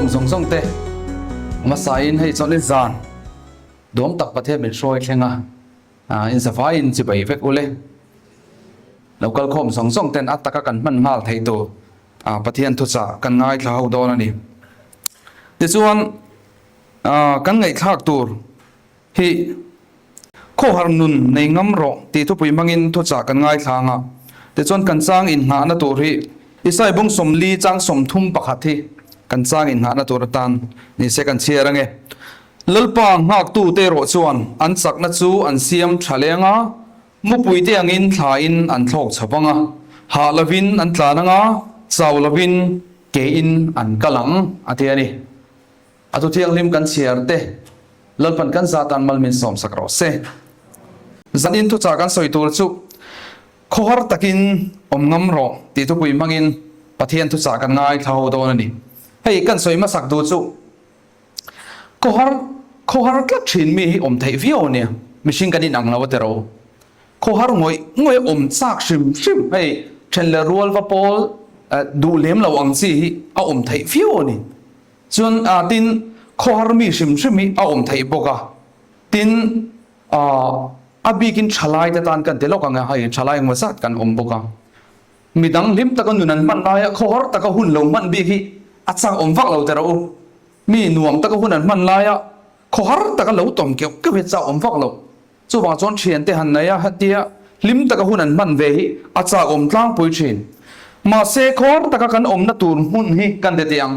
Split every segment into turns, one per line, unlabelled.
khawm zawng zawng te hmasain hei chawlh in zan duam tak Pathian min hruai thleng a, in zavaiin chibai vek ule. Lo kal khawm zawng zawng ten a taka kan hman nghal thei tur Pathian thuchah kan ngaithla ho dawn a ni. Tichuan kan ngaihthlak tur hi Khawhar nun nei ngam rawh tih thupui hmangin thuchah kan ngaithla ang a. Tichuan kan chang inhnahna tur hi Isai bung 40 chang 31 hi kan chang inhnahna tur atan ni se kan chhiar ange. Lalpa nghaktute erawh chuan an chakna chu an siam tha leng a, Mupuite angin thlain an thlawk chho vang a, hah lovin an tlan ang a, chau lovin kein an kal ang, a ti a ni. A thu thianghlim kan chhiar te, Lalpan kan zatan mal min sawmsak rawh se. Zanin thuchah kan sawi tur chu, Khawhar takin awm ngam rawh tih thupui hmangin Pathian thuchah kan ngaithla ho dawn a ni. Hei kan sawi hmasak duh chu, Khawhar khawhar tlat thin mi hi awm theih viau a nia, mihring kan inang lo a ti ro. Khawhar ngawih ngawih awm chak hrim hrim hei then leh rual va pawl duh lem lo ang chi hi a awm theih viau a ni. Chuan tin khawhar mi hrim hrim hi a awm theih bawk a, tin a bikin thalai te tan kan ti lawk ang a, hei thalai engmaw zat kan awm bawk a. Midang hlim taka nun an hman laia khawhar taka hun lo hman bik hi a chak awm vak lo teh rawh u. Mi nuam taka hun an hman laia khawhar taka lo tawm keuh keuh hi a chak awm vak lo. Chuvang chuan thiante han nei a hetia hlim taka hun an hman ve hi a chak awm tlangpui thin. Mahse khawhar taka kan awmna tur hmun hi kan ti teh ang.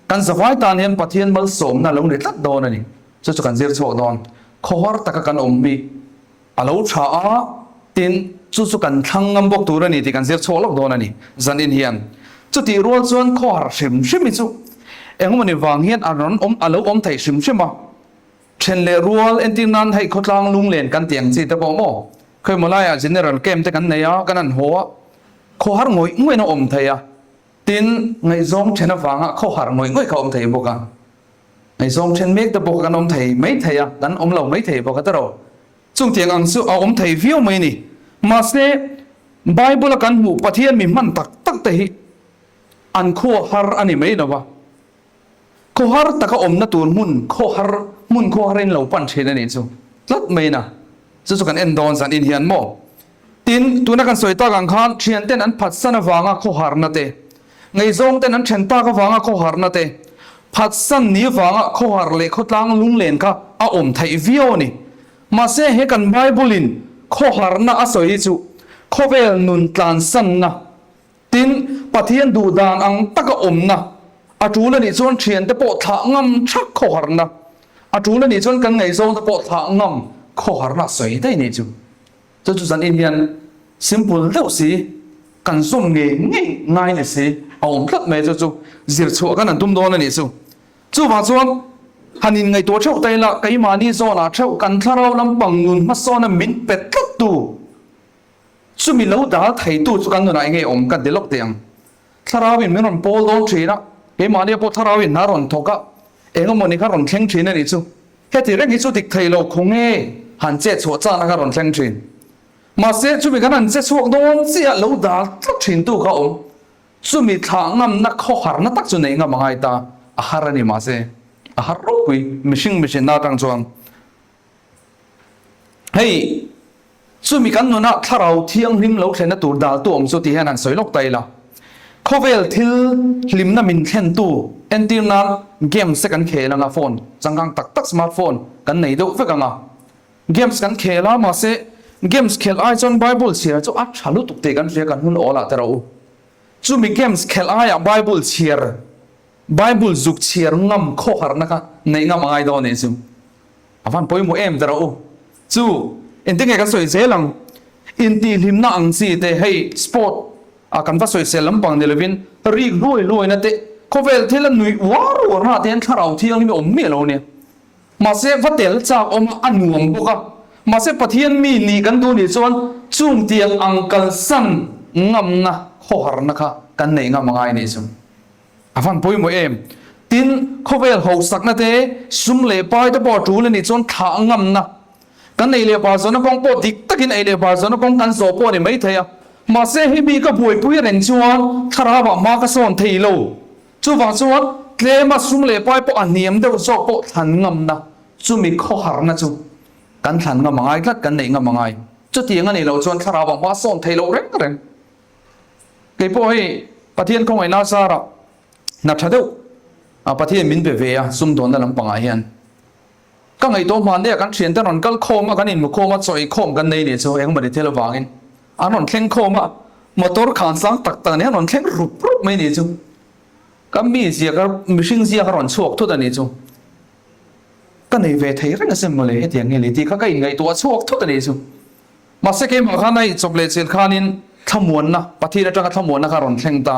Kan zavai tan hian Pathian malsawmna a lo ni tlat dawn a ni. Chu chu kan zir chhuak dawn. Khawhar taka kan awm hi A lo tha a, tin, chu chu kan thlang ngam bawk tur a ni tih kan zir chhuak lawk dawn a ni, zanin hian. Chutih rual chuan khawhar hrim hrim hi chu engmawni vang hian a rawn awm, a lo awm thei hrim hrim a. Then leh rual entir nan hei khawtlang lunglen kan tih ang chi te pawh maw? Khawimaw laiah General Camp te kan nei a, kan han haw a, khawhar ngawih ngawih in a awm thei a. Tin, ngaihzawng then avanga khawhar ngawih ngawih kha a awm thei bawk a. Ngaihzawng then mek te pawh kan awm thei mai thei a, kan awm lo mai thei bawk a tiraw? Chungtiang ang chu a awm thei viau mai a ni. Mahse, Bible-a kan hmuh Pathian mi hman tak tak te hi an khuahar a ni mai lo va. Khawhar taka awmna tur hmun khawhar, hmun khawharin lo pan thin a nih chu tlat mai na. Chu chu kan en dawn zan in hian maw? Tin, tuna kan sawi tak ang khan thianten an phatsan avanga khawharna te, ngaihzawngten an then tak avanga khawharna te, phatsan ni avanga khawhar leh khawtlang lunglen kha a awm theih viau a ni. Mahse, he kan Bible-in khawharna a sawi hi chu khawvel nun tlansanna, tin, Pathian duh dan ang taka awmna, a tul a nih chuan thiante pawh thlah ngam thak khawharna, a tul a nih chuan kan ngaihzawngte pawh thlah ngam khawharna a sawi daih a nih chu. Chu chu zan in hian simple deuh si, kan zawm ngei ngei ngai ni si a awm tlat mai chu chu zir chhuah kan han tum dawn a nih chu. Chuvang chuan han in ngaihtuah theuh ta ila keimahni zawnah theuh kan thlarau lampang nun hmasawna min pe tlat tu chumi lo dal theitu chu kan nunah enge awm kan ti lawk teh ang. Thlarau in min rawn pawl dawn thin a, keimahnia pawh thlarau in hna rawn thawk a, engemawni kha rawn thleng thin a nih chu. Heti reng hi chu dik thei lo khaw nge han chet chhuah chana kha rawn thleng thin. Mahse chumi kan han che chhuak dawn chiah lo dal tlat thin tu kha awm. Chumi thlah ngamna khawharna tak chu neih ngam a ngai ta, a har a ni mahse a har ropui mihring mihrinna atang chuan. Hei, chumi kan nunah thlarau thianghlim lo thlenna tur daltu awm chu ti hian han sawi lawk ta ila. Khawvel thil hlimna min thlentu entir nan games te kan khel anga phone changkang tak tak smart phone kan nei deuh vek anga games kan khel a mahse games khelh ai chuan bible chhiar chu a tha lutuk tih kan hria kan hun awl ah te rawh u. Chumi games khelh aiah bible chhiar bible zuk chhiar ngam khawharna kha neih ngam a ngai dawn anih chu. A van pawimawh em ta rawh u. Chu, engtin nge kan sawi zel ang? Intihhlimna ang chi te, hei sport a kan va sawisel lampang ni lovin rik hluai hluaina te, khawvel thil a nuih uar uar hna te hian thlarau thianghlim hi awm miah lo nia. Mahse va tel chak awm a, a nuam bawk a. Mahse Pathian mi nih kan duh nih chuan chung tiang ang kalsan ngamna khawharna kha kan neih ngam a ngai nih chu. A van pawimawh em? Tin, khawvel hausakna te, sum leh pai te pawh a tul a nih chuan thlah ngamna kan ei leh bar zawhna kawng pawh dik takin ei leh bar zawhna kawng kan zawh pawh a ni maithei a. Mahse, hei mi ka buaipui reng chuan thlarauah hma ka sawn thei lo. Chuvang chuan. Tlema sum leh pai pawh a hniam deuh zawk pawh thlan ngamna, chumi khawharna chu kan thlan ngam a ngai tlat, kan neih ngam a ngai. Chutiang a nih loh chuan thlarau ang hma sawn theih loh reng reng. Kei pawh hei Pathian khawngaihna zarah hna tha deuh a Pathian min pe ve a sumdawnna lampangah hian. Ka ngaihtuah hman daih a kan thiante rawn kal khawm a, kan inhmu khawm a, chaw ei khawm kan nei nih chu engmawni thil avangin an rawn thleng khawm a, motor khan sang tak tak nen an rawn thleng rup rup mai nih chu. Ka mi zia ka mihring zia ka rawn chhuak thut a nih chu. Ka nei ve thei reng asin mawle hetiang nge ni tih kha ka inngaihtuah chhuak thut a nih chu. Mahse keimah khan a chawp leh chil khanin thlamuanna, Pathian atanga thlamuanna kha a rawn thleng ta.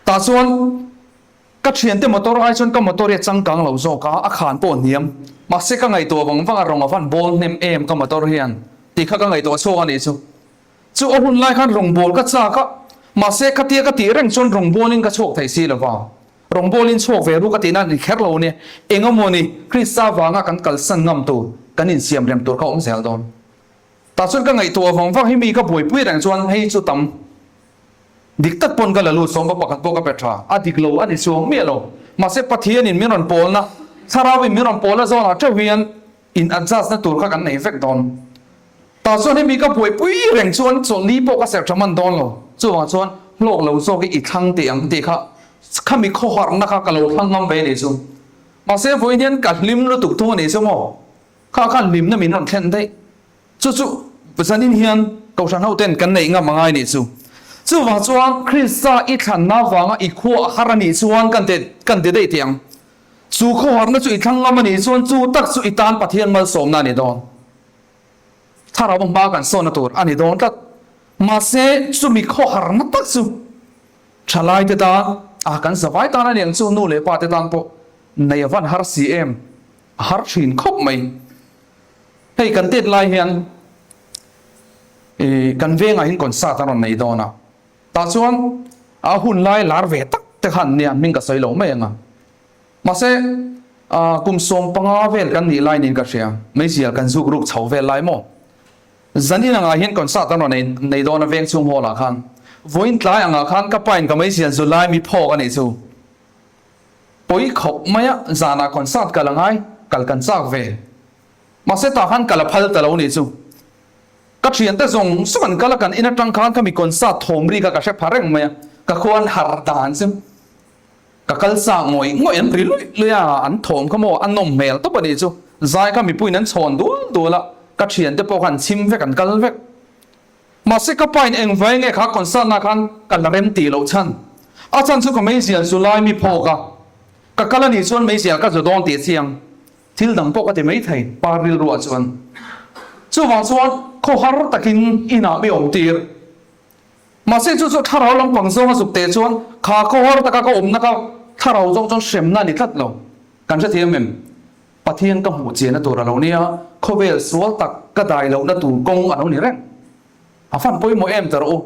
Tah chuan ka thiante motor ai chuan ka motor hi a changkang lo zawk a, a khan pawh a hniam. Mahse ka ngaihtuah vang vang a rawng a van bawl hnem em ka motor hian tih kha ka ngaihtuah chhuak a nih chu. Chu a hun lai khan rawngbâwl ka châk a, mahse khatia ka tih reng chuan rawngbâwlin ka chhuak thei si lo va. Rawngbâwlin chhuak ve ru ka tihna a ni kher lo nia, eng emaw ni Krista vânga kan kalsan ngam tur, kan insiam rem tur kha awm zel dawn. Tah chuan ka ngaihtuah vang vang hi mi ka buaipui reng chuan hei chu tam dik tak pawn ka la lut sawm va pakhat pawh ka pe tha, a dik lo a ni chuang miah lo. Mahse Pathianin min rawn pawlna, Thlarauin min rawn pawlna zawnah teuh hian In adjust na tur kha kan nei vek dawn. Tah chuan hemi ka buaipui reng chuan chawlhni pawh ka serh tha man dawn lo. Chuvang chuan hlawk lo zawk hi i thlang tih ang tih kha khami khawharna kha ka lo thlang ngam ve nih chu. Mahse vawiin hian ka hlim lutuk thung a nih chu maw. Kha khan hlimna min rawn thlen daih. Chu chu zanin hian Kohhran ho ten kan neih ngam a ngai nih chu. Chuvang chuan Krista i thlanna vanga i khua a har a nih chuan kan kan ti daih tih ang. Chu khawharna chu i thlang ngam a nih chuan chu tak chu i tan Pathian malsawmna a ni dawn. Thlarau hma kan sawnna tur a ni dawn tlat. Mahse, chumi khawharna tak chu thalaite tan, a kan zavai tan a ni ang chu, nu leh pa te tan pawh nei a van har si em, a har thin khawp mai. Hei kan tet lai hian kan vengah hian concert a rawn nei dawn a. Tah chuan a hun lai lar ve tak te khan nia hming ka sawi lo mai ang a. Mahse kum 15 vel kan nih lai niin ka hria, meizial kan zuk ruk chho vel lai maw? Zanin angah hian concert an rawn nei dawn a veng chhung hall ah khan. Vawiin tlai angah khan ka pain ka meizial zu lai mi phawk a nih chu. Pawi khawp mai a, zanah concert kal a ngai, kal kan chak ve. Mahse tah khan kal a phal ta lo nih chu. Ka thiante zawng zawng an kal a, kan in atang khan ka mi concert thawm ri kha ka hre pha reng mai a, ka khuan har dan chu ka kal chak ngawih ngawih an ri luih luih a, an thawm kha maw a nawm hmel tawp a nih chu, zai kha mipuiin an chhawn dual dual a, ka thiante pawh kha an chhim vek an kal vek. Mahse ka pa in engvai nge kha concert na khan ka la rem tih loh chhan, a chhan chu ka meizial chu lai mi phawk a, ka kal a nih chuan meizial ka zu dawn tih a chiang. Thil dang pawh ka ti mai thei, pa rilruah chuan. Chuvang chuan khawhar takin inah mi awm tir. Mahse chu chu thlarau lampang zawnga zuk teh chuan kha khawhar taka ka awmna kha thlarau zawng chuan hremna a ni tlat lo. Kan hrethiam em? Pathian ka hmuh chiahna tur a lo nia, khawvel sual tak ka dai lohna tur kawng a lo ni reng. A fan pawimawh em ta rawh u.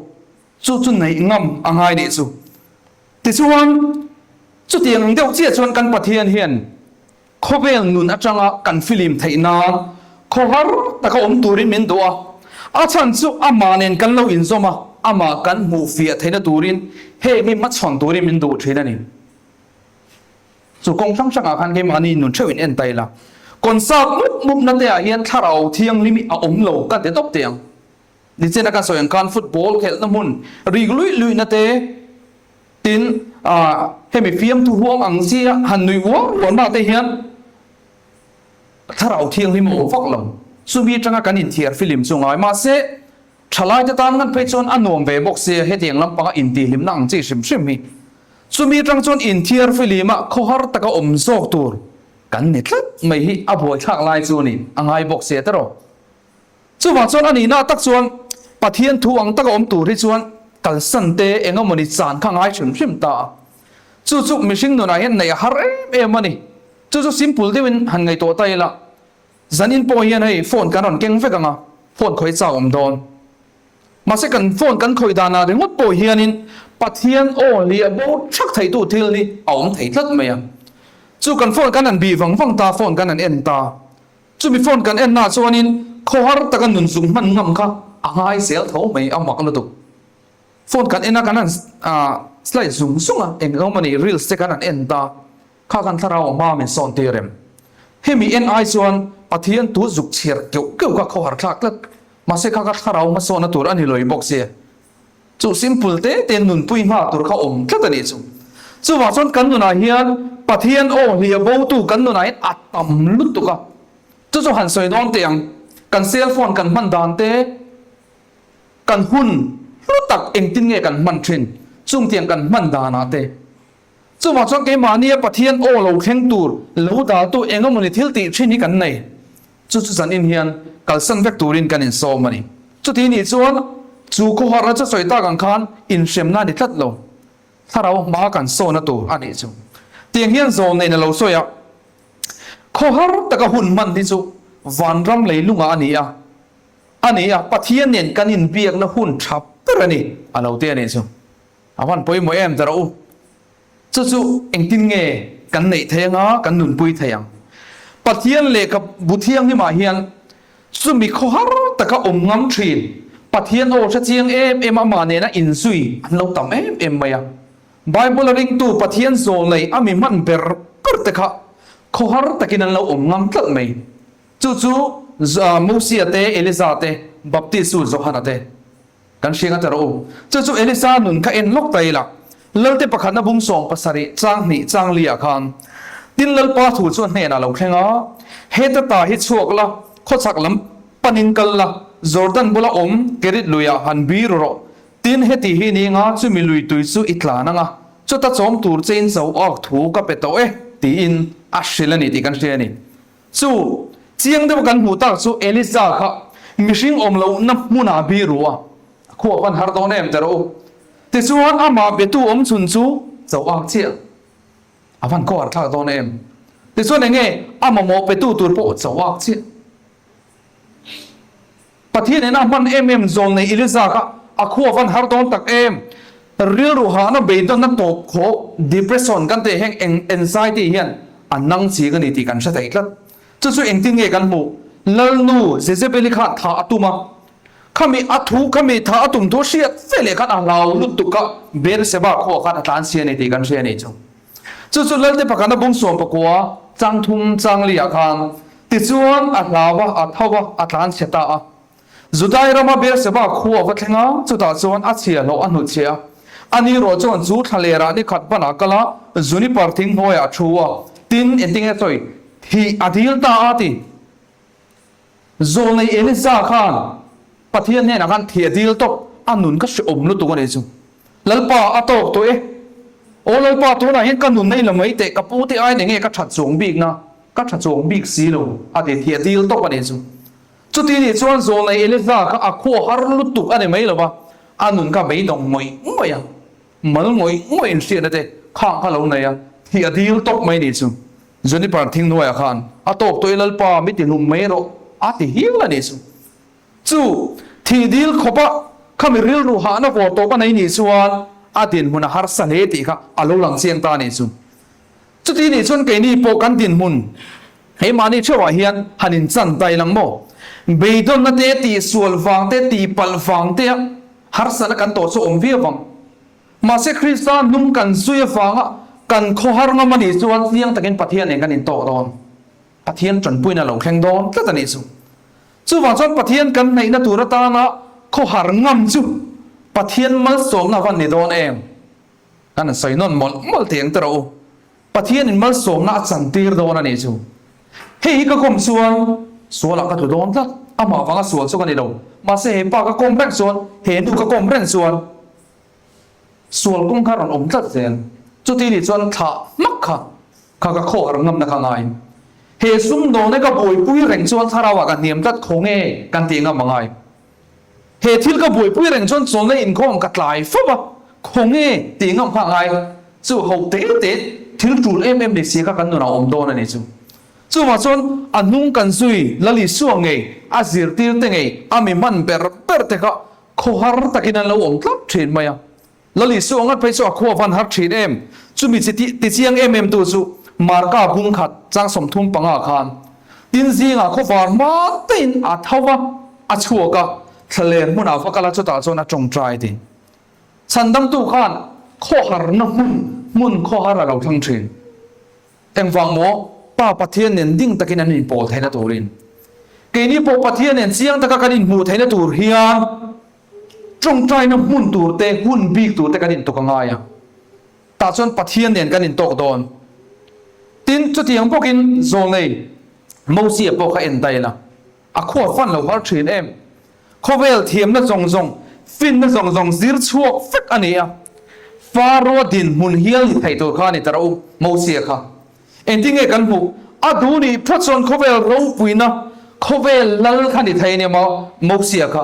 Chu chu neih ngam a ngai nih chu. Tichuan, chutiang ang deuh chiah chuan kan Pathian hian Khawvel nun atanga kan filim theih nan khawhar taka awm turin min duh a, a chhan chu amah nen kan lo inzawm a, amah kan hmuh fiah theihna turin heng hi hmachhawn turin min duh thin a ni. Chu kawng hrang hrangah khan keimahni nun theuh in en ta ila, concert mup mup na te ah hian thlarau thianghlim hi a awm lo kan ti tawp teh ang. Nichina kan sawi ang khan football khelhna hmun rik luih luih na te, Tin, hemi fiamthu huang ang chia han nuih uar uar na te hian thlarau thianghlim a awm vak lo. Chumi atanga kan inthiar filim chu ngai. Mahse, thalaite tan ngat phei chuan a nuam ve bawk sia hetiang lampanga intihhlimna ang chi hrim hrim hi. Chumi atang chuan inthiar filima khawhar taka awm zawk tur kan ni tlat mai hi a buaithlak lai chu a ni a ngai bawk sia tiraw. Chuvang chuan a nihna tak chuan Pathian thu ang taka awm tur hi chuan kalsan te eng emawni chan kha ngai hrim hrim ta a. Chu chu mihring nunah hian neih a har em em a ni. Chu chu simple deuhin han ngaihtuah ta ila, zanin pawh hian hei phone kan rawn keng vek ang a, phone khawih chak awm dawn. Mahse kan phone kan khawih danah ringawt pawh hianin Pathian aw hliah bo thak theitu thil hi a awm thei tlat mai a. Chu kan phone kan han bih vang vang ta, phone kan han en ta. Chumi phone kan en na chuanin khawhar taka nun zung hman ngam kha a ngai zel tho mai a mak lutuk. Phone kan en a kan han slide zung zung a, eng emaw ni reels te kan han en ta. Kha kan thlarau hma min sawn tir em? Hemi en ai chuan Pathian tu zuk chhiar keuh keuh kha khawhar thlak tlat. Mahse kha ka thlarau hmasawnna tur a ni lawih bawk sia. Chu simple te te nunpui nghal tur kha awm tlat a nih chu. Chuvang chuan kan nunah hian Pathian aw hliah botu kan nunah hian a tam lutuk a. Chu chu han sawi dawn teh ang. Kan cell phone kan hman dan te, kan hun hlu tak engtin nge kan hman thin, chungtiang kan hman danah te. Chuvang chuan keimahnia Pathian aw lo thleng tur lo daltu eng emawni thil tih thin hi kan nei. Chu chu zanin hian kalsan vek turin kan insawm a ni. Chuti nih chuan chu khawharna chu sawi tak ang khan inhremna a ni tlat lo. Thlarau hma kan sawna tur a nih chu. Tiang hian zawn neiin a lo sawi a, Khawhar taka hun hman hi chu vanram leilungah a ni a, a ni a, Pathian nen kan inbiakna hun tha ber a ni, a lo ti a nih chu. A van pawimawh em ta rawh u. Chu chu engtin nge kan neih thei anga kan nunpui thei ang? Pathian lehkha bu thianghlimah hian chumi khawhar taka awm ngam thin Pathian aw hre chiang em em amah nena inzui an lo tam em em mai a. Bible a ringtu Pathian zawl nei a mi hman ber ber te kha khawhar takin an lo awm ngam tlat mai. Chu chu Mosia te, Eliza te, Baptistu Johana te. Kan hriang a ta rawh u. Chu chu Elisa nun kha en lawk ta ila. Lalte pakhatna bung 70 chang hnih chang li ah khan tin Lalpa thu chu a hnenah lo thleng a, Heta ta hi chhuak la, khawchhak lam panin kal la, Jordan bula awm Kerit luiah han bir rawh. Tin heti hi ni nga chumi lui tui chu i tlan anga, chuta chawm tur chein zo awk thu ka pe tawh e, tiin a hrilh a ni tih kan hria a ni. Chu chiang deuha kan hmuh tak chu Elisa kha mihring awm lohna hmunah bi ru a, a khuap an har dawn em ta rawh u. Tichuan amah betu awm chhun chu cho ak chiah a van kawar thlak dawn em. Tichuan enge a mamawh petu tur pawh cho ak chiah. Pathian ina hman em em zawl nei Eliza kha a khua van har dawn tak em? Rilru hahna beidawnna tawp khawh, depression kan tih heng eng anxiety hian a nang ching a ni tih kan hre thei tlat. Chu chu engtin nge kan hmuh? Lalnu Jezebeli khan thah a tum a, khami a thu khami thah a tum thu hriat fe leh khan a hlau lutuk a, Beerseba khuah khan a tlan si a ni tih kan hria a nih chu. Chu chu Lalte pakhatna bung 19 chang thum chang li ah khan tichuan a hlau a, a tho a, a tlan chhe ta a. Judai rama Beerseba khua a va thleng a, chutah chuan a chhiahhlawh a hnutchhe a. Ani erawh chuan chu thlaler ah ni khat ban ah kal a, juniper thing hnuaiah a thu a, tin engtinge sawi thih a dil ta a ti. Zawlnei Elisa khan Pathian hnenah khan thih a dil tawp, a nun ka hrehawm lutuk a nih chu. Lalpa a tawk tawh e. Aw Lalpa tunah hian ka nun nei la mai teh, ka pu te aiin enge ka that chuang bik na, ka tha chuang bik si lo a ti, thih a dil tawp a nih chu. Chuti nih chuan Zawlnei Elisa kha a khuah har lutuk a ni mai lo va, a nun kha beidawng ngawih ngawih a, mal ngawih ngawih in hriatna te khang kha lo nei a, thih a dil tawp mai nih chu. Juniper thing hnuaiah khan a tawk tawh i Lalpa mi ti hlum mai rawh a ti hial a nih chu. Chu thih dil khawpa khami rilru hahna vawr tawp a nei nih chuan a dinhmun a harsa hle tih kha a lo lang chiang ta a nih chu. Chuti nih chuan keini pawh kan dinhmun keimahni theuhah hian han inchan ta ilang maw? Beidawnna te, tihsual vang te, tihpalh vang te a harsatna kan tawh chu awm viau ang. Mahse Krista hnung kan zui avanga kan khawhar ngam a nih chuan chiang takin Pathian nen kan intawk dawn. Pathian tanpuina lo thleng dawn tlat a nih chu. Chuvang chuan Pathian kan hnaihna tur atana khawhar ngam chu Pathian malsawmna a van ni dawn em? Kan han sawi nawn mawlh mawlh thei ang tawh u. Pathianin malsawmna a chantir dawn a nih chu. Hei hi ka kawm chuan sualah ka tlu dawn tlat. Amah vanga sual chu ka ni lo. Mahse he pa ka kawm reng chuan, he nu ka kawm reng chuan Sual kawng kha rawn awm tlat zel. Chuti nih chuan thlah hmak kha kha ka khawhar ngamna kha ngai. He sumdawna ka buaipui reng chuan thlarauah ka hniam tlat khaw nge kan tih ngam a ngai. He thil ka buaipui reng chuan chawlhna inkhawm ka tlai fo va, khaw nge tih ngam kha a ngai. Chu ho te te thil tul em em ni si kha kan nunah a awm dawn a ni chu. Chuvang chuan a hnung kan zui Lal Isua ngei, a zirtirte ngei, a mi hman ber ber te kha Khawhar takin an lo awm tlat thin mai a. Lal Isua ngat phei chu a khua van har thin em? Chumi chi tichiang em em tu chu Marka bung khat chang 35 khan tin zingah khawvar hma tein a tho va, a chhuak a, thlaler hmunah va kal a chutah chuan a tawngtai ti. Chhandamtu khan khawharna hmun hmun khawhar a lo thlang thin. Engvang maw? Pa Pathian nen ding takin an inpawl theihna turin. Keini pawh Pathian nen chiang taka kan inhmuh theihna tur hian tawngtaina hmun tur te, hun bik tur te kan intuk a ngai a. Tah chuan Pathian nen kan intawk dawn. Tin, chutiang bawkin Zawlnei Mosia pawh kha en daih la. A khua fan lo har thin em? Khawvel thiamna zawng zawng, finna zawng zawng zir chhuak vek a ni a. Faro dinhmun hial ni thei tur kha a ni ta rawh u, Mosia kha. Engtin nge kan hmuh? A duh nih phawt chuan khawvel ropuina, khawvel lal kha ni thei a nia maw, Mosia kha.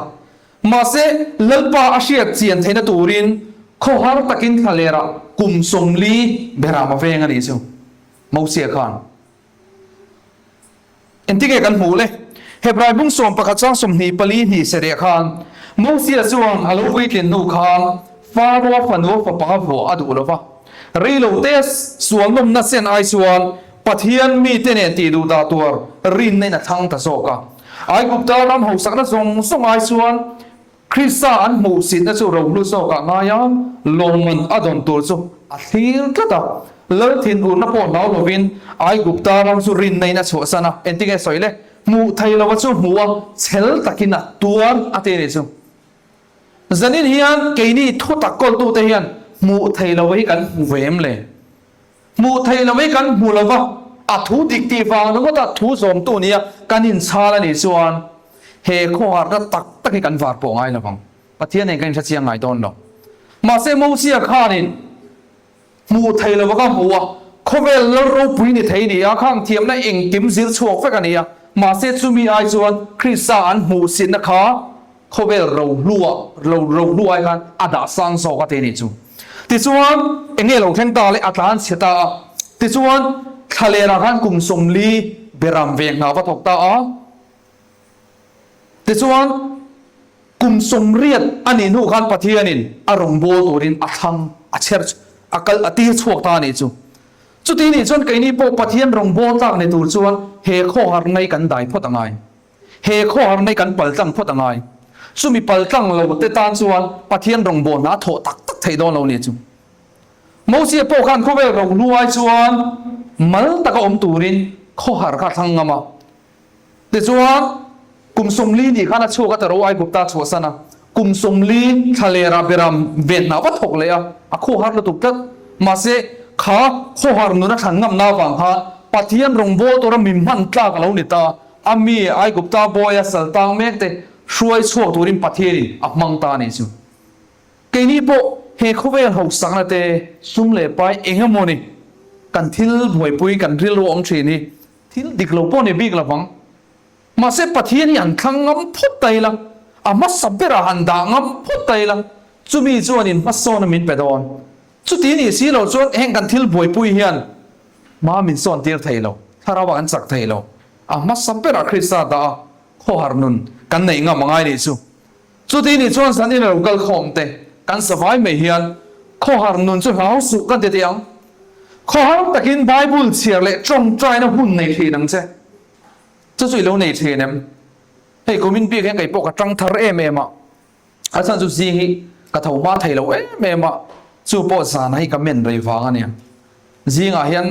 Mahse, Lalpa a hriat chian theihna turin khawhar takin thlalerah kum 40 berah a veng a nih chu, Mosia khan. Engtinge kan hmuh le? Hebrai bung 11 chang 24 hnih sereh khan Mosia chuan a lo puitlin hnu khan Faro-a fanu fapa vuah a duh lo va. Rei lo te sual nawmna sen ai chuan Pathian mite nen tih duh dah tur rinna in a thlang ta zawk a. Aigupta ram hausakna zawng zawng ai chuan Krista an hmuhsitna chu rohlu zawkah ngai a, lawmman a dawn tur chu a thlir tlat a. Lal thinurna pawh hlau lovin Aigupta ram chu rinna-in a chhuahsan a, engtinge sawi le? Hmuh thei lova chu hmuh a, chhel takin a tuar a ti a nih chu. Zanin hian keini thutak kawltute hian hmuh thei lova hi kan hmu ve em le? Hmuh theih lo hi kan hmu lo va, a thu dik tih vang ringawt a thu zawmtu nia kan inchhal a nih chuan he khawharna tak tak hi kan var pawh ngai lo vang. Pathian nen kan inhre chiang ngai dawn lo. Mahse Mosia khanin hmuh theih lo va ka hmu a, khawvel lal ropui ni thei ni a, khang thiamna engkim zir chhuak vek a ni a, mahse chumi ai chuan Krista an hmuhsitna kha Khawvel rohlua lo rohlu ai khan a dah sang zawk a ti a nih chu. Tichuan, eng nge lo thleng ta le a tlan chhe ta a. Tichuan, thlalerah khan kum 40 beram ve hna va thawk ta a. Tichuan, kum 80 a nih hnu khan Pathianin a rawngbâwl turin a thlang a chher a kal a tir chhuak ta a nih chu. Chuti nih chuan keini pawh Pathian rawngbâwl tlak ni tur chuan he khawharna hi kan dai phawt a ngai. He khawharna hi kan paltlang phawt a ngai. Chumi paltlang lo te tan chuan Pathian rawngbâwl hna a thawh tak tak theih dawn lo nih chu. Mosia pawh khan khawvel rohlu ai chuan mal taka awm turin khawhar kha a thlang ngam a. Tichuan, kum 40 nih khan a chhuak a taro Aigupta a chhuahsan a. Kum 40 thlalera beram ven hna va thawk leh a, a khawhar lutuk tlat. Mahse, kha khawhar nun a thlan ngamna avang khan Pathian rawngbâwl tura mi hman tlak a lo ni ta. A mi Aigupta bawia sal tang mek te hruai chhuak turin Pathianin a hmang ta a nih chu. Keini pawh he khawvel hausakna te sum leh pai eng emaw ni kan thil buaipui kan rilru awm thin hi thil dik lo pawh ni bik lo vang. Mahse Pathian hi han thlang ngam phawt ta ila, a hmasa berah han dah ngam phawt ta ila, chumi chuanin hmasawna min pe dawn. Chuti nih si lo chuan heng kan thil buaipui hian hma min sawn tir thei lo, thlarau ah kan chak thei lo. A hmasa berah Krista dah a, khawhar nun kan neih ngam a ngai nih chu. Chuti nih chuan zan in a lo kal khawm te kan savai mai hian khawhar nun chu hlau suh kan ti teh ang. Khawhar takin Bible chhiar leh tawngtaina hun nei thin ang che. Chu chu i lo nei thin em? Hei kumin bik hian kei pawh ka tang thar em em a. A chhan chu zing hi ka tho hma thei lo em em a, chu pawh zana hi ka men rei vang a nia. Zingah hian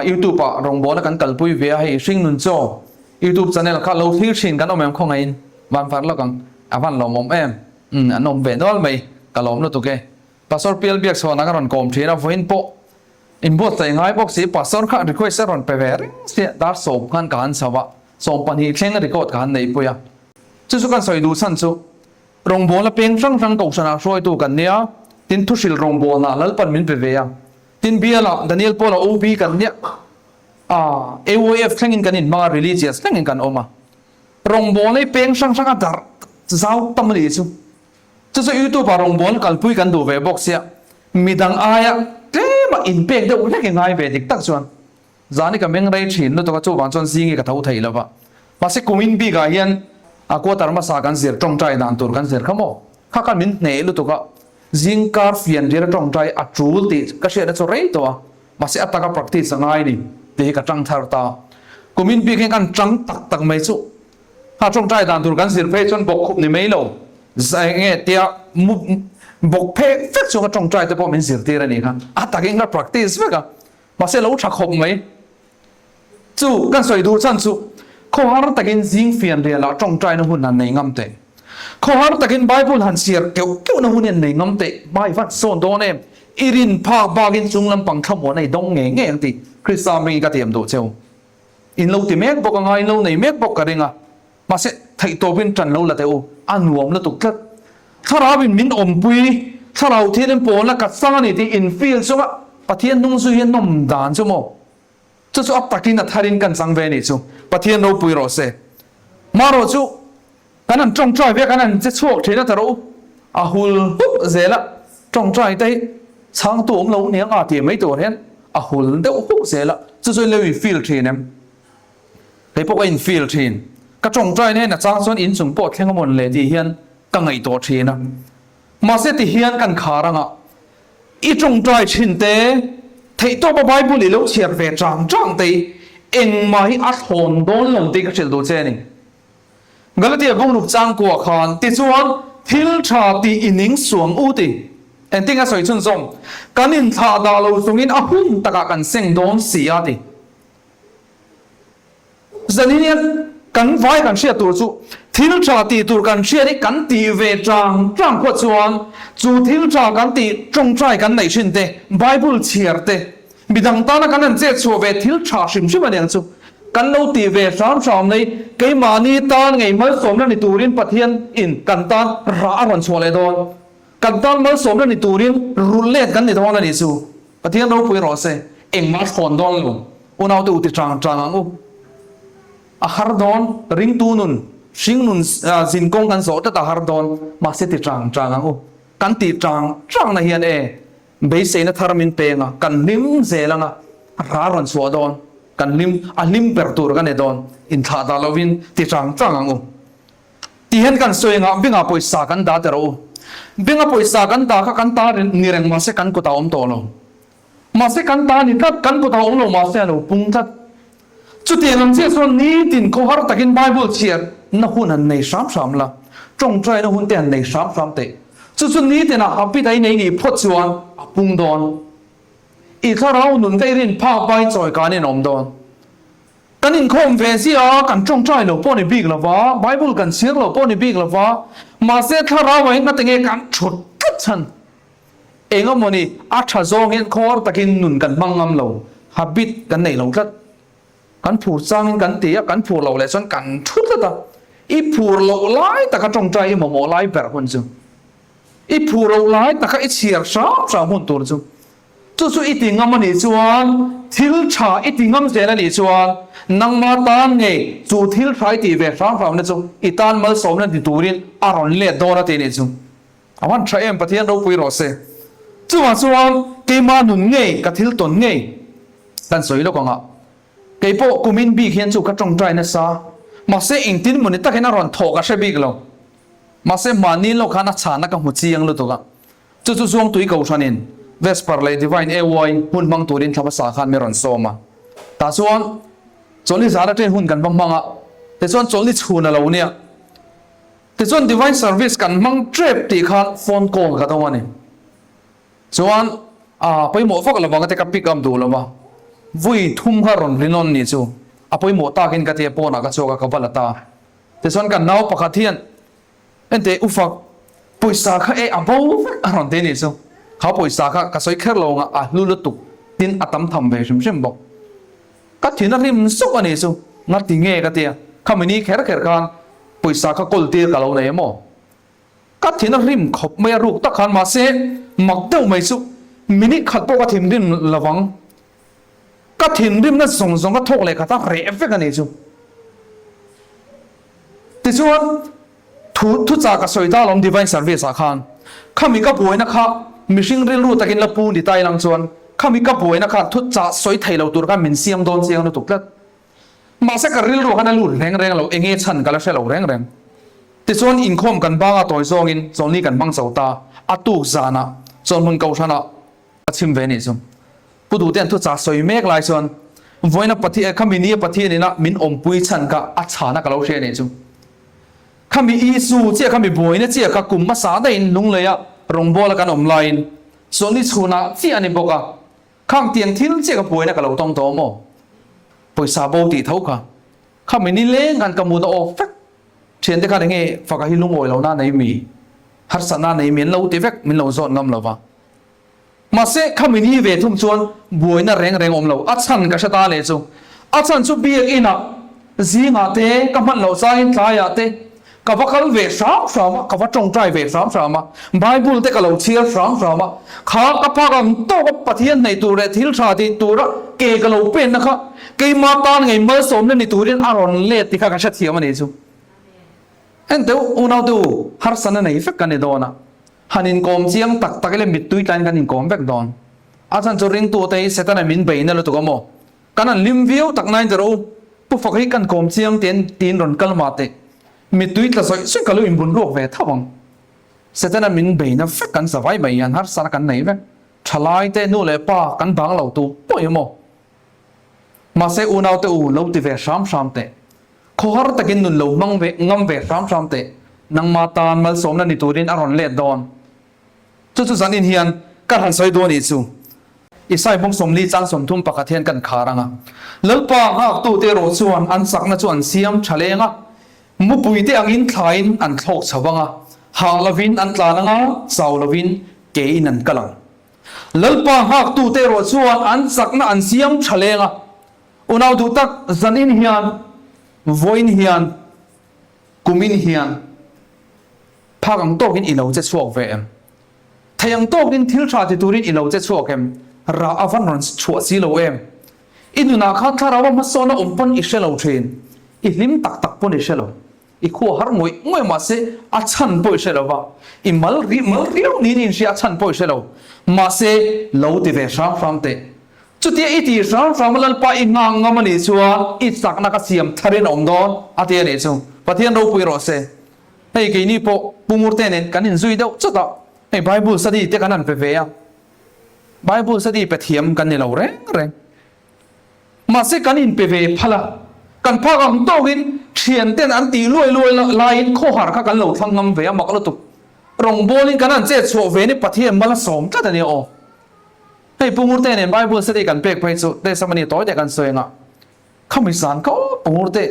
YouTube ah rawngbawlna kan kalpui ve a, hei Hringnun Chaw YouTube channel kha lo thlir thin kan awm em khawngaihin van far lawk ang, a van lawmawm em, umm an awm ve nual mai, ka lawm lutuk e. Pastor Pial Biakchhuana ka rawn kawm thin a, vawiin pawh inbuatsaih ngai bawk si, Pastor kha request a rawn pe ve reng sia, dar 10 khan ka han chho a, 12 thleng record ka han neihpui a. Chu chu kan sawi duh chhan chu rawngbawlna peng hrang hrang kohhranah hruaitu kan nia, tin thuhril rawngbawlnah Lalpan min pe ve a, tin bialah Daniel Paula OB kan nia, ah AYF thlengin kan inhmang a, religious thlengin kan awm a, rawngbawlna hi peng hrang hrang a darh zau tam a nih chu. Chu chu YouTube ah rawngbawlna kalpui kan duh ve bawk sia, midang aia tlema inpek deuh hlek i ngai ve dik tak chuan. Zan hi ka meng rei thin lutuk a, chuvang chuan zing hi ka tho thei lo va. Mahse kumin bikah hian a quarter hmasa kan zir tawngtai dan tur kan zir kha maw? Kha khan min hneh lutuk a, zing kar fian rial a tawngtai a tul tih ka hriatna chu rei tawh a, mahse a taka practice a ngai ni tih hi ka tang thar ta. Kumin bik hian kan tang tak tak mai chu. Kha tawngtai dan tur kan zir phei chuan bawk khup ni mai lo, eng nge tia bawk phek vek chunga tawngtai te pawh min zirtir a nih kha, a takin ka practice vek a. Mahse lo tha khawp mai. Chu kan sawi duh chhan chu khawhar takin zing fianrialah tawngtaina hun han nei ngam teh. Khawhar takin Bible han chhiar keuh keuhna hun hi an nei ngam teh. Hma i vat sawn dawn em? I rin phak bakin chung lampang thlamuan a i dawng ngei ngei ang tih Krista hmingin ka tiam duh cheu. In lo ti mek bawk anga in lo nei mek bawk ka ring a. Mahse, theihtawpin ṭan lo la teh u, a nuam lutuk tlat. Thlarauin min awmpui, Thlarau thianin pawlna ka chang a ni tih in feel chunga Pathian hnung zui hi a nawm dan chu maw? Chu chu a takin a tharin kan chang ve a nih chu. Pathian ropui rawh se. Marawh chu kan han ṭawngṭai ve a, kan han che chhuak ṭhin a ta rawh u. A hul hup zel a, ṭawngṭai te hi chhangtu awm lo nia nga tih mai tur hian a hul deuh hup zel a, chu chu in lo in feel ṭhin em? Kei pawh ka in feel thin. Ka tawngtai na hian a chang chuan inchung pawh thleng a mawn le tih hian ka ngaihtuah thin a. Mahse ti hian kan khar anga i tawngtai thin te, theihtawp a Bible i lo chhiar ve chang chang te hi engmah hi a thlawn dawn lo tih ka hrilh duh che a ni. Galatia bungruk changkua khan tichuan thil tha tih i ning suang u ti. Engtin a sawi chhunzawm? Kan inthlah dah lo chungin a hun takah kan seng dawn si a ti. Zanin hian kan vai kan hriat tur chu thil tha tih tur kan hriat hi kan tih ve chang chang khuat chuan chu thil tha kan tih tawngtai kan neih thin te, Bible chhiar te, midang tana kan han chet chhuah ve thil tha hrim hrim a niang chu kan lo tih ve hram hram nei keimahni tan ngei malsawmna ni turin Pathian in kan tan rah a rawn chhuah leh dawn. Kan tan malsawmna ni turin rulh let kan ni dawn a nih chu. Pathian ropui rawh se, engmah thlawn dawn lo, unaute u ti chang chang ang u. A har dawn, ringtu nun, hring nun zin kawng kan zawh tlat a har dawn, mahse ti chang chang ang u. Kan tih chang chang na hian e, beiseina thar min peng a, kan hlim zel ang a, ra rawn chhuah dawn, kan hlim, a hlim ber tur kan ni dawn, inthlah dah lovin ti chang chang ang u. Ti hian kan sawi anga bengah pawisa kan dah teh rawh u. Benga pawisa kan dah kha kan ta ni reng mahse kan kutah awm tawh lo. Mahse kan ta ni tlat, kan kutah awm lo mahse a lo pung tlat. Chutiang ang chiah chuan nitin khawhar takin Bible chhiar na hun han nei hram hram la, tawngtai na hun te han nei hram hram teh. Chu chu nitin ah habit a i nei nih phawt chuan a pung dawn. I thlarau nun ka i rin phak bain chawi kanin a awm dawn. Kan inkhawm ve ziah a, kan tawngtai lo pawh ni bik lo va, Bible kan chhiar lo pawh ni bik lo va, mahse thlarau ah hian ngate nge kan thut tlat chhan? Eng emaw ni, a tha zawng hian khawr takin nun kan hmang ngam lo, habit kan nei lo tlat. Kan phur changin kan ti a, kan phur loh leh chuan kan thu tlat a. I phur loh lai taka tawngtai i mamawh lai ber hun chu, i phur loh lai taka i chhiar hram hram hun tur chu, Chu chu i ti ngam a nih chuan, thil tha i ti ngam zel a nih chuan, nangma tan ngei chu thil tha i tih ve hram hramna chu i tan malsawmna ni turin a rawn let dawn a ti nih chu. A hman tha em Pathian ropui rawh se. Chuvang chuan keima nun ngei ka thil tawn ngei kan sawi lawk ang a, kei pawh kumin bik hian chu ka tawngtai nasa, mahse engtin mawni takin a rawn thawh ka hre bik lo. Mahse mahni lawk khan a chhana ka hmu chiang lutuk a. Chu chu Zuangtui Kohhranin Vesper leh Divine AY hun hmang turin thla hmasa khan mi rawn sawm a. Tah chuan chawlhni zan atangin hun kan va hmang a, tichuan chawlhni chhun a lo nia. Tichuan Divine Service kan hmang tep tih khan phone call ka dawng a ni. Chuan a pawimawh vak lovang te ka pick up duh lo va, vui thum kha rawn rinawn nih chu a pawimawh takin ka tia pawnah ka chhuak a ka va la ta. Tichuan kan nau pakhat hian Enteh ufak, pawisa kha e a bo vek a rawn ti anih chu. Kha pawisa kha ka sawi kher lo anga a hlu lutuk tin a tam tham ve hrim hrim bawk. Ka thin a hlim zawk anih chu, nga ti nge ka tia, khami ni kher kher khan pawisa kha kawl tir ka lo nei emaw? Ka thin a hlim khawp mai a ruk tak khan mahse mak deuh mai chu minute khat pawh ka thinrim lovang. Ka thinrimna zawng zawng ka thawk leh khat a reh vek a nih chu. Tichuan, thu thuchah ka sawi ta alawm Divine Service ah khan. Khami ka buaina kha mihring rilru takin la pu ni ta ilang chuan khami ka buaina kha thuchah sawi thei lo tur khan min siam dawn chiang lutuk tlat. Mahse ka rilru khan a lut reng reng lo, enge chhan ka la hre lo reng reng. Tichuan inkhawm kan banga tawi zawngin chawlhni kan hmang zo ta, a tuk zanah chawlhmun kohhranah Ka chhim ve nih chu. Pu Duhte an thuchah sawi mek lai chuan vawiina Pathian khami nia Pathian ina min awmpui chhan kha a chhana ka lo hria nih chu. Khami Isu chiah khami buaina chiah kha kum hmasa daihin lungleia rawngbawla kan awm laiin chawlhni chhunah chiah a ni bawk a, khang tiang thil chiah ka buaina ka lo tawng tawh maw? Pawisa bo tih tho kha. Khami nileng khan ka mut a awk vek. Thiante khan enge faka hi lungawi lo na nei mi, harsatna nei mi an lo ti vek, min lo zawt ngam lo va. Mahse khami ni ve thung chuan buaina reng reng awm lo, a chhan ka hre ta leh chu. A chhan chu biakinn ah zingah te ka hman loh changin tlaiah te ka va kal ve hram hram a, ka va tawngtai ve hram hram a, Bible te ka lo chhiar hram hram a, kha ka phak ang tawk a Pathian hnaih tur leh thil tha tih tura ke ka lo penna kha keima tan ngei malsawmna ni turin a rawn let tih kha ka hrethiam a nih chu. Enteh u, unaute u, harsatna nei vek kan ni dawn a, han inkawm chiang tak tak ila mittui tlaiin kan inkawm vek dawn. A chhan chu ringtute hi Setana min beina lutuk a maw? Kan han hlim viau tak nain rawh u, Pu Faka hi kan kawm chiang tiin tiin rawn kal mah teh. Mittui tla zawih zawih ka lo inbun ruak ve tho ang. Setana min beina vek kan za vai mai hian harsatna kan nei vek. Thalai te nu leh pa kan bang lo tu pawh emaw. Mahse unaute u lo ti ve hram hram teh. Khawhar takin nun lo hmang ve ngam ve hram hram teh. Nangma tan malsawmna ni turin a rawn let dawn. Chu chu zanin hian ka han sawi dawn ih chu. Isai hmawng 40 chang 31 hian kan khar ang a. Lalpa nghaktute erawh chuan an chakna chu an siam tha leng a, mupuite angin thlaiin an thlawk chho vang a, hah lovin an tlan ang a, chau lovin kein an kal ang. Lalpa nghaktute erawh chuan an chakna an siam tha leng a. Unau duh tak, zanin hian, vawiin hian, kumin hian, Phak ang tawkin i lo che chhuak ve em? Thei ang tawkin thil tha ti turin i lo che chhuak em? Rah a van rawn chhuah si lo em? I nunah khan thlarau a hmasawn a awm pawn i hre lo thin. I hlim tak tak pawn i hre lo. I khua har ngawih ngawih mahse a chhan pawh i hre lo va. I mal rih mal riau niin i inhria a chhan pawh i hre lo. Mahse lo ti ve hram hram teh. Chutia i tih hram hram a Lalpa i nghak ngam a nih chuan i chakna ka siam tharin a awm dawn a ti a nih chu. Pathian ropui rawh se. Hei keini pawh Pu Ngurte nen kan inzui deuh chawt a, hei Bible study te kan han pe ve a, Bible study pe thiam kan ni lo reng reng. Mahse kan inpe ve phal a, kan phak ang tawkin thian ten an tih luai luai laiin khawhar kha kan lo thlang ngam ve a mak lutuk. Rawngbawlin kan han chet chhuah ve ni Pathian mal a sawm tlat a nia aw. Hei Pu Ngurte nen Bible study kan pek phei chu testimony tawi te kan sawi ang a, khami zan kha aw Pu Ngurte,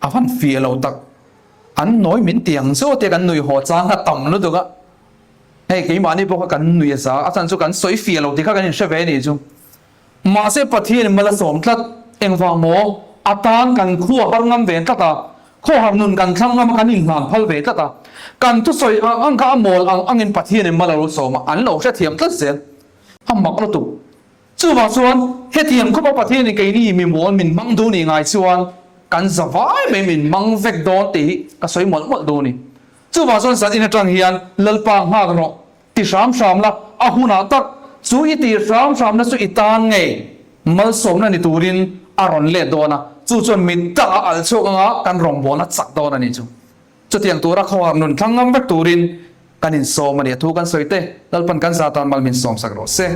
A van fiah lo tak. An nawi min ti ang zawt e kan nui haw chang a tam lutuk a. Hei keimahni pawh kha kan nui a za a chan chu kan sawi fiah lo tih kha kan inhre ve a nih chu. Mahse Pathian in mal a sawm tlat. Engvang maw? A tan kan khua har ngam ve tlat a. Khawhar nun kan thlang ngam a kan inhlan phal ve tlat a. Kan thusawi ang ang kha a mawl ang angin Pathian in mal a lo sawm a, an lo hrethiam tlat zel. A mak lutuk. Chuvang chuan, hetiang khawpa Pathianin keini mi mawl min hmang duh nih ngai chuan kan za vai mai min hmang vek dawn tih hi ka sawi mawlh mawlh duh a ni. Chuvang chuan zan in atang hian Lalpa nghak rawh ti hram hram la, a hunah tak chu i tih hram hramna chu i tan ngei malsawmna ni turin a rawn let dawn a, chu chuan mit tak a alh chhuak anga kan rawngbawlna chak dawn a ni chu. Chutiang tura khawhar nun thlang ngam vek turin kan insawm a ni. A thu kan sawi te, Lalpan kan zatan mal min sawmsak rawh se.